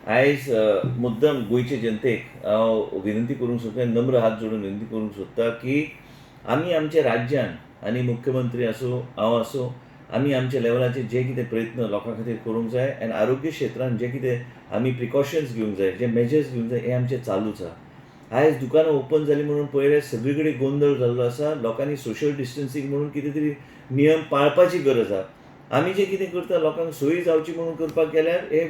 आयज मुद्दम गोंयचे जनतेक हांव विनंती करूंक सोदता, नम्र हात जोडून विनंती करूंक सोदता की आमी आमच्या राज्यान आनी मुख्यमंत्री आसूं, हांव आसूं, आमी आमच्या लेवलाचेर जे कितें प्रयत्न लोकां खातीर करूंक जाय आनी आरोग्य क्षेत्रांत जे कितें आमी प्रिकॉशन्स घेवंक जाय, जे मेजर्स घेवंक जाय, हे आमचें चालूच आसा. आयज दुकानां ओपन जालीं म्हणून पळयल्यार सगळे कडेन गोंदळ जाल्लो आसा. लोकांनी सोशल डिस्टन्सींग म्हणून कितें तरी नियम पाळपाची गरज आसा. आमी जें कितें करता लोकांक सोयी जावची म्हणून करपाक गेल्यार हे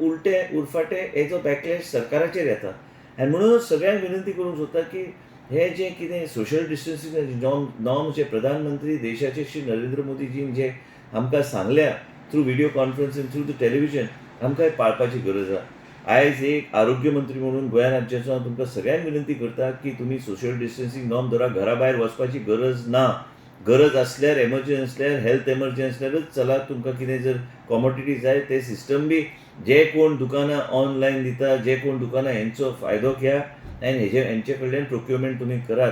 उलटे उरफाटे हेजो बॅकलॅश सरकाराचेर येता. आनी म्हणूनच सगळ्यांक विनंती करूंक सोदता की हे जें कितें सोशल डिस्टन्सिंग नॉर्म जे प्रधानमंत्री देशाचे श्री नरेंद्र मोदीजीन जे आमकां सांगल्या through video conferencing, through the television, आमकां हें पाळपाची गरज आसा. आयज एक आरोग्य मंत्री म्हणून गोंया राज्याचो हांव तुमकां सगळ्यांक विनंती करता की तुमी सोशल डिस्टन्सिंग नॉर्म धरा, घरा भायर वचपाची गरज ना. गरज आसल्यार, एमर्जन्सी आसल्यार, हेल्थ एमर्जन्सी आसल्यारच चला. तुमकां कितें जर कॉमोडिटी जाय ते सिस्टम बी जे कोण दुकानां ऑनलायन दिता, जे कोण दुकानां हेंचो फायदो घेया आनी हेजे हेंचे कडल्यान प्रोक्युरमेंट तुमी करात.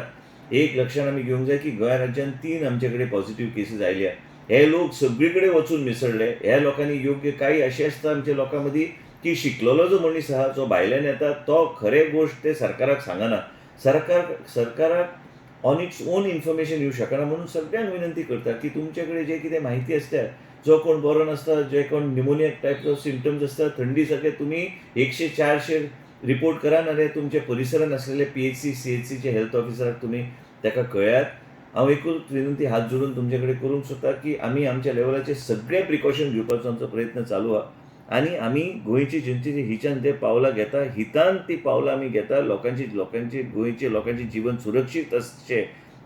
एक लक्षांत आमी घेवंक जाय की गोंया राज्यान 3 आमचे कडेन पॉझिटिव्ह केसीस आयल्या. हे लोक सगळे कडेन वचून मिसळ्ळे. ह्या लोकांनी योग्य काही अशें आसता आमच्या लोकां मदीं की शिकलेलो जो मनीस आहा, जो भायल्यान येता, तो खरें गोश्ट ते सरकाराक सांगना. सरकाराक ऑन इट्स ओन इन्फॉर्मेशन दिवंक शकना. म्हणून सगळ्यांक विनंती करता की तुमचे कडेन जे कितें म्हायती आसता, जो कोण बरो नासता, जे कोण निमोनिया टायपचो सिमटम्स आसता, थंडी सारके, तुमी 104 रिपोर्ट करा, नाजाल्यार तुमच्या परिसरांत आसलेले PHC CHCचे हेल्थ ऑफिसराक तुमी ताका कळयात. हांव एकूच विनंती हात जोडून तुमचे कडेन करूंक सोदता की आमी आमच्या लेवलाचेर सगळे प्रिकॉशन घेवपाचो आमचो प्रयत्न चालू आहा आनी आमी गोंयची जनतेची हिच्यान ते पावलां घेता, हितान ती पावलां आमी घेता. लोकांची लोकांची गोंयचे लोकांचे जीवन सुरक्षीत आसचें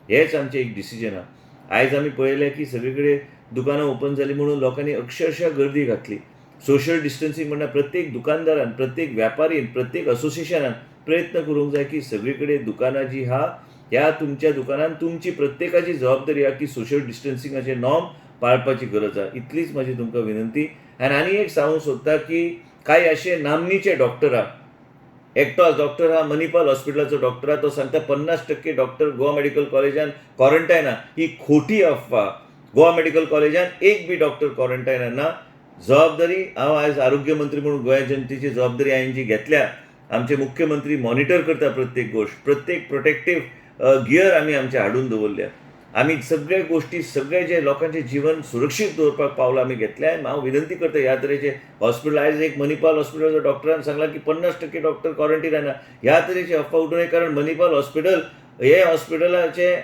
हेच आमचें एक डिसिजन आहा. आयज आमी पळयलें की सगळे कडेन दुकानां ओपन जालीं म्हणून लोकांनी अक्षरशः गर्दी घातली. सोशल डिस्टन्सिंग म्हणल्यार प्रत्येक दुकानदारान, प्रत्येक व्यापारीन, प्रत्येक असोसिएशनान प्रयत्न करूंक जाय की सगळे कडेन दुकानां जी आहा ह्या तुमच्या दुकानान तुमची प्रत्येकाची जबाबदारी आहा की सोशल डिस्टन्सिंगाचे नॉर्म पाळपाची गरज आहा. इतलीच म्हाजी तुमकां विनंती. आनी आनी एक सांगूंक सोदता की कांय अशे नामनेचे डॉक्टर आहा, एकटो डॉक्टर आहा मणिपाल हॉस्पिटलाचो डॉक्टर आहा, तो सांगता 50% डॉक्टर गोवा मेडिकल कॉलेजान क्वॉरंटायन आहा. ही खोटी अफवा. गोवा मेडिकल कॉलेजान एक बी डॉक्टर क्वॉरंटायन ना. जबाबदारी हांव आयज आरोग्य मंत्री म्हणून गोंया जनतेची जबाबदारी हांवें जी घेतल्या, आमचे मुख्यमंत्री मॉनिटर करता प्रत्येक गोश्ट, प्रत्येक प्रोटेक्टीव गियर आमी आमचे हाडून दवरल्या. आमी सगळे गोश्टी, सगळे जे लोकांचें जीवन सुरक्षीत दवरपाक पावलां आमी घेतल्या. आनी हांव विनंती करता ह्या तरेचे हॉस्पिटल, आयज एक मणिपाल हॉस्पिटलाचो डॉक्टरान सांगलां की 50% डॉक्टर क्वॉरंटीन आहा. ह्या तरेची अफवा उठूं नये, कारण मणिपाल हॉस्पिटल हे हॉस्पिटलाचे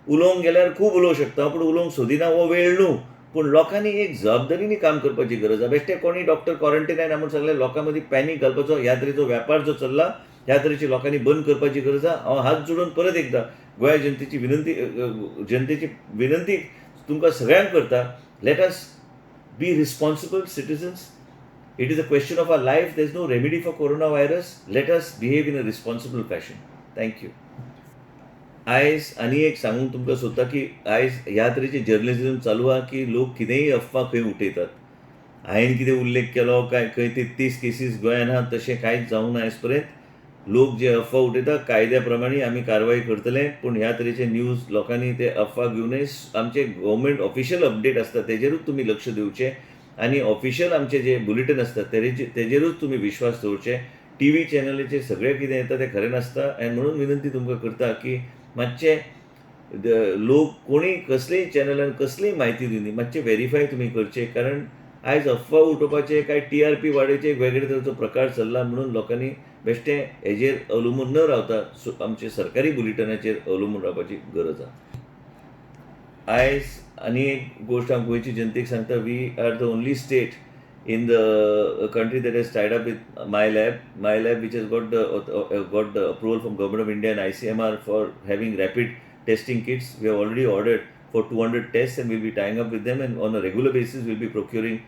उलोवंक गेल्यार खूब उलोवंक शकता, पूण उलोवंक सोदिना, हो वेळ न्हू. पूण लोकांनी एक जबाबदारीनी काम करपाची गरज आसा. बेश्टे कोणी डॉक्टर क्वॉरंटीन आयना म्हूण सगळे लोकां मदीं पॅनीक घालपाचो ह्या तरेचो व्यापार जो चल्ला, ह्या तरेची लोकांनी बंद करपाची गरज आसा. हांव हात जोडून परत एकदां गोंया जनतेची विनंती, जनतेची विनंती तुमकां सगळ्यांक करता, let us be responsible citizens. It is a question of our life. There is no remedy for corona virus. Let us behave in a responsible fashion. Thank you. आयज आनी एक सांगूंक तुमकां सोदता की आयज ह्या तरेचें जर्नलिजम चालू आहा की लोक कितेंय अफवा खंय उठयतात. हांवें कितें उल्लेख केलो काय खंय 33 केसीस गोंयान आहा, तशें कांयच जावंक ना आयज पर्यंत. लोक जे अफवा उठयता कायद्या प्रमाणे आमी कारवाय करतले, पूण ह्या तरेचे न्यूज लोकांनी ते अफवा घेवनय आमचे गव्हर्मेंट ऑफिशियल अपडेट आसता तेजेरूच तुमी लक्ष दिवचें आनी ऑफिशियल आमचे जे बुलेटीन आसता तेजेरूच तुमी विश्वास दवरचे. टीव्ही चॅनलीचेर सगळें कितें येता तें खरें नासता. आनी म्हणून विनंती तुमकां करता की मातशें लोक कोणी कसलेय चॅनलान कसलीय म्हायती दिवनी, मातशें वेरीफाय तुमी करचें, कारण आयज अफवा उठोवपाचे काय TRP वाडोवचे एक वेगळे तरेचो प्रकार चल्ला. म्हणून लोकांनी बेश्टें हेजेर अवलंबून न रावता आमचे सरकारी बुलेटिनाचेर अवलंबून रावपाची गरज आसा. आयज आनी एक गोश्ट हांव गोंयची जनतेक सांगता, we are the only state in the country that has tied up with Mylab. Mylab, which has got the approval from Government of India and ICMR for having rapid testing kits. We have already ordered for 200 tests and we'll be tying up with them, and on a regular basis we'll be procuring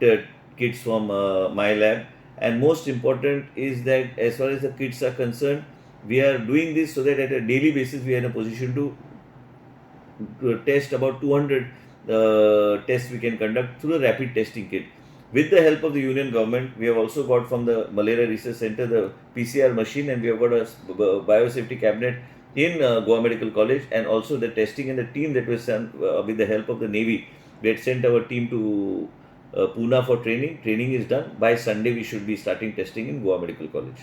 the kits from Mylab. And most important is that as far as the kits are concerned, we are doing this so that at a daily basis we are in a position to test about 200 tests we can conduct through a rapid testing kit. With the help of the union government, we have also got from the Malaria Research Center the PCR machine, and we have got a biosafety cabinet in Goa Medical College, and also the testing and the team that was sent with the help of the Navy. We had sent our team to Pune for training. Training is done. By Sunday we should be starting testing in Goa Medical College.